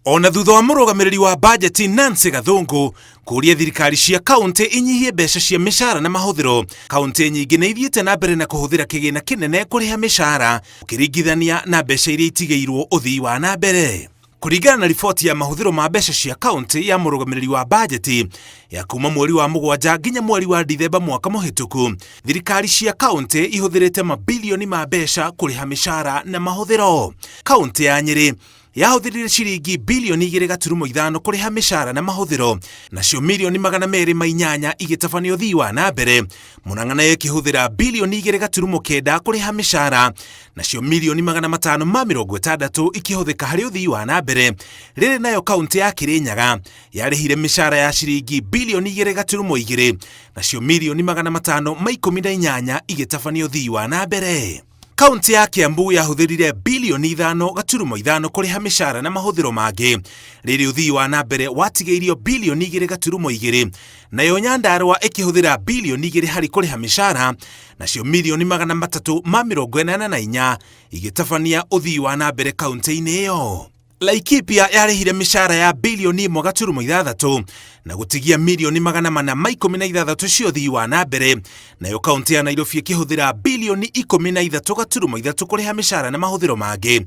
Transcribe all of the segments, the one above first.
Ona thutha wa mũrũgamĩrĩri wa bajeti Nancy Gathungu kũria thirikari cia kaunti inyihie mbeca cia mĩcara na mahũthĩro, kaunti nyingĩ nĩ ithiĩte na mbere na kũhũthĩra kĩgĩna kĩnene kũrĩha mĩcara ũkĩringithania na mbeca iria itigĩirwo ũthii wa na mbere. Kũringana na riboti ya mahũthĩro ma mbeca cia kaunti ya mũrũgamĩrĩri wa bajeti ya kuma mweri wa mũgwanja nginya mweri wa Dithemba mwaka mũhĩtũku, thirikari cia kaunti ihũthĩrĩte mabilioni ma mbeca kũrĩha mĩcara na mahũthĩro. Kaunti ya Nyĩrĩ yahũthĩrire ciringi bilioni 2.5 kũrĩha mĩcara na mahũthĩro, nacio mirioni 208 igĩtabania ũthii wa na mbere. Murang'a nayo ĩkĩhũthĩra bilioni 2.9 kũrĩha mĩcara, nacio mirioni 560 ikĩhũthĩka harĩ ũthii wa na mbere. Rĩrĩ nayo kaunti ya Kĩrĩnyaga yarĩhire mĩcara ya ciringi bilioni 2.2, nacio mirioni 518 igĩtabania ũthii wa na mbere. Kaunti ya Kiambu yahũthĩrire bilioni 5.5 kũrĩha mĩcara na mahũthĩro mangĩ, rĩrĩ ũthii wa na mbere watigĩirio bilioni 2.2, nayo Nyandarua ĩkĩhũthĩra bilioni 2 harĩ kũrĩha mĩcara, nacio mirioni 384 igĩtabania ũthii wa na mbere kaunti-inĩ ĩyo. Laikipia yarĩhire mĩcara ya bilioni 1.6 na gũtigia mirioni 416 cia ũthii wa na mbere, nayo kaunti ya Nairobi ĩkĩhũthĩra bilioni 13.3 kũrĩha mĩcara na mahũthĩro mangĩ,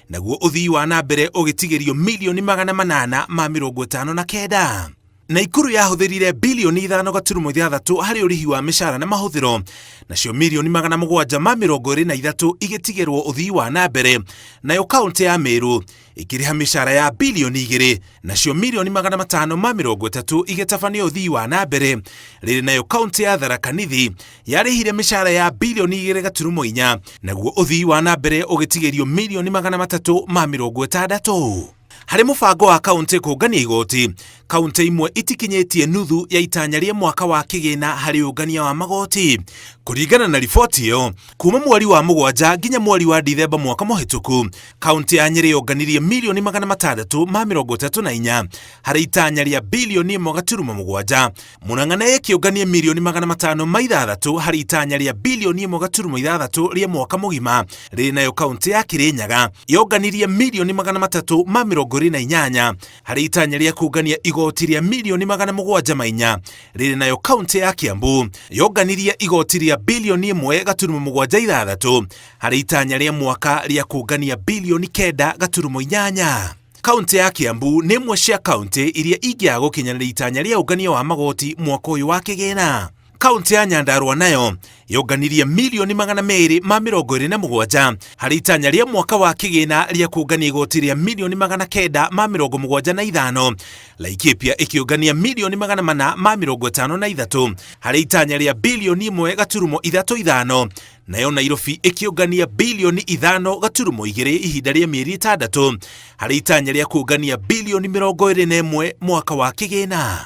naguo ũthii wa na mbere ũgĩtigĩrio mirioni 859. Naikuru yahũthĩrire bilioni 5.6 harĩ ũrĩhi wa mĩcara na mahũthĩro, nacio mirioni 723 igĩtigĩrwo ũthii wa na mbere, nayo kaunti ya Meru ĩkĩrĩha mĩcara ya bilioni 2, nacio mirioni 530 igĩtabania ũthii wa na mbere. Rĩrĩ nayo kaunti ya Tharaka Nithi yarĩhire mĩcara ya bilioni 2.4, naguo ũthii wa na mbere ũgĩtigĩrio mirioni 360. Harĩ mũbango wa kaunti kũngania igoti, kaunti imwe itikinyĩtie nuthu ya itanya rĩa mwaka wa kĩgĩna harĩ ũngania wa magoti. Kũringana na riboti ĩyo, kuma mweri wa mũgwanja nginya mweri wa Dithemba mwaka mũhĩtũku, kaunti ya Nyĩrĩ yonganirie mirioni 634 harĩ itanya rĩa bilioni 1.7. Murang'a nayo ĩkĩũngania mirioni 506 harĩ itanya rĩa bilioni 1.6 rĩa mwaka mũgima. Rĩrĩ nayo kaunti ya Kĩrĩnyaga yonganirie mirioni 328 harĩ itanya rĩa kũngania igoti rĩa mirioni 704. Rĩrĩ nayo kaunti ya Kiambu yonganirie igoti rĩa bilioni 1.76 harĩ itanya rĩa mwaka rĩa kũngania bilioni 9.8. Kaunti ya Kiambu nĩ ĩmwe cia kaunti iria ingĩaga gũkinyanĩria itanya rĩa ũngania wa magoti mwaka ũyũ wa kĩgĩna. Kaunti ya Nyandarua nayo yonganirie mirioni 227 harĩ itanya rĩa mwaka wa kĩgĩna rĩa kũngania igoti rĩa mirioni 975. Laikipia ĩkĩũngania mirioni 453 harĩ itanya rĩa bilioni 1.35, nayo Nairobi ĩkĩũngania bilioni 5.2 ihinda rĩa mĩeri 6 harĩ itanya rĩa kũũngania bilioni 21 mwaka wa kĩgĩna.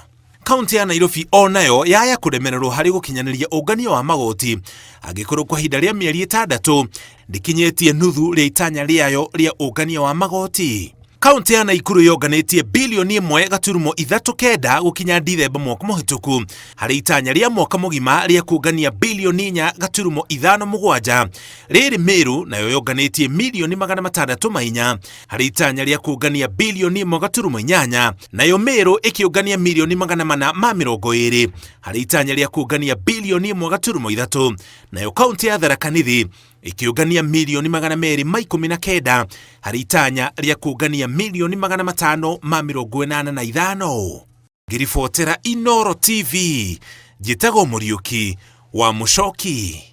Kaunti ya Nairobi o nayo yaya kũremererwo harĩ gũkinyanĩria ũngania wa magoti angĩkorwo kwa ihinda rĩa mĩeri 6 ndĩkinyĩtie nuthu rĩa itanya rĩayo rĩa ũngania wa magoti. Kaunti ya Naikuru yonganĩtie bilioni 1.39 gũkinya Dithemba mwaka mũhĩtũku harĩ itanya rĩa mwaka mũgima rĩa kũngania bilioni 4.57. Rĩrĩ Meru nayo yonganĩtie mirioni 604 harĩ itanya rĩa kũngania bilioni 1.8, nayo Meru ĩkĩũngania mirioni 420 harĩ itanya rĩa kũngania bilioni 1.3, nayo kaunti ya Tharaka Nithi ĩkĩũngania mirioni 219 harĩ itanya rĩa kũngania mirioni 585. Ngĩribotera Inooro TV, njĩtagwo Mũriũki wa Mũcoki.